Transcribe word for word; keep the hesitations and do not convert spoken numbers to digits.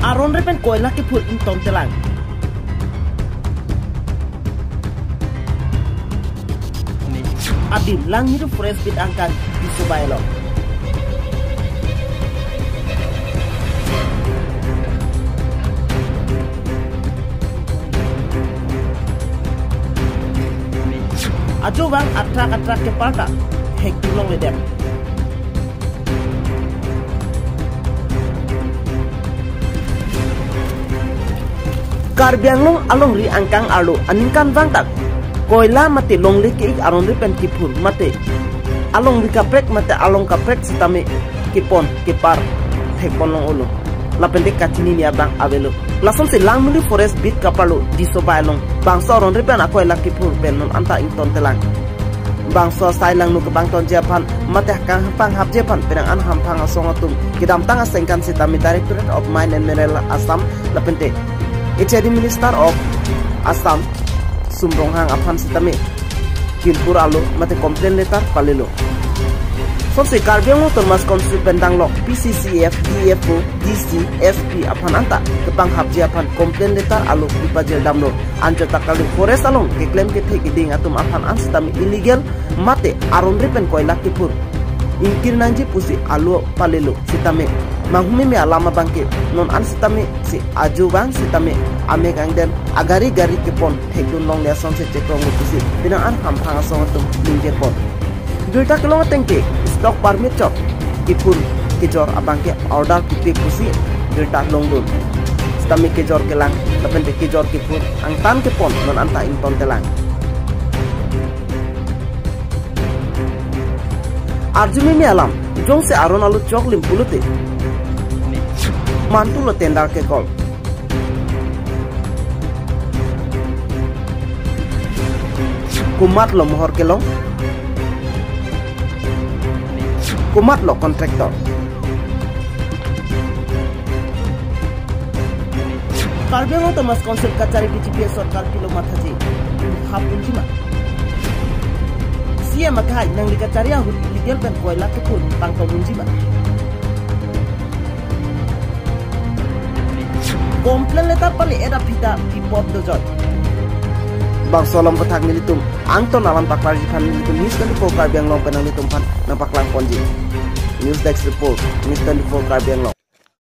Aron re pen koila kephur ingtontelang. Adim Langmili Forest Beat angkang Disobai along. Ajo vang atrak atrak kepar ta thekdun longledetlo. Karbi Anglong alongri angkang arlo aningkanvang tak koila mate longle ke-ik aron re pen kephur mate alongri kaprek mate along kaprek sitame kepon kepar thekpon long-olo. Lapen te kachinine abang avelo. Lasonsi Langmili Forest Beat kaparlo Disobai along bangso aron re pen akoila kephur pen non anta ingtontelang. Bangso asai langno kebang tonji aphan mate kanghampang hapji aphan penang an hamphang asong atum kedamtang asengkan sitame Directorate of Mine and Mineral Assam lapen te H A D Minister of Assam Sum Ronghang aphan sitame kinpur alo mate complaint letter palelo. Sonsi Karbi Anglong Autonomous Council pen danglok P C C F, D F O, D C, S P aphan anta kepanghapji aphan complaint letter alo pipajir damlo. Anchot ta Karbi Forest along keklem kethe keding atum aphan an sitame illegal mate aron re pen koila kephur ingkir nangji pusi alo palelo sitame manghumeme alam abangke non an sitame si ajo vang sitame amek angdeng agari gari kepon thekdun longle asonsi chekronglo pusi penang an hamphang asong atum ningje pon. Birta kelong ateng ke stock permit chot kephur kejor abangke order kepi pusi birta longdun. Sitame kejor kelang lapen te kejor kephur angtan kepon non anta ingtontelang. Arjumeme alam, jongsi aron alo choklim pulote mantulo tender kekol. Komatlo mohor kelong? Komatlo contractor? Karbi Anglong Autonomous Council kachari B J P sorkar pilo mathaji. Hap unjima. C M akhai nangli kachari ahut illegal pen koila kephur pangtong unjima. Complaint letter pale-et aphi ta pipot dojoi. Bangso alam pathak nelitum angton alam paklarji aphan nelitum News twenty-four Karbi Anglong pen nanglitum aphan nangpaklang ponji. News Desk Report, News twenty-four Karbi Anglong.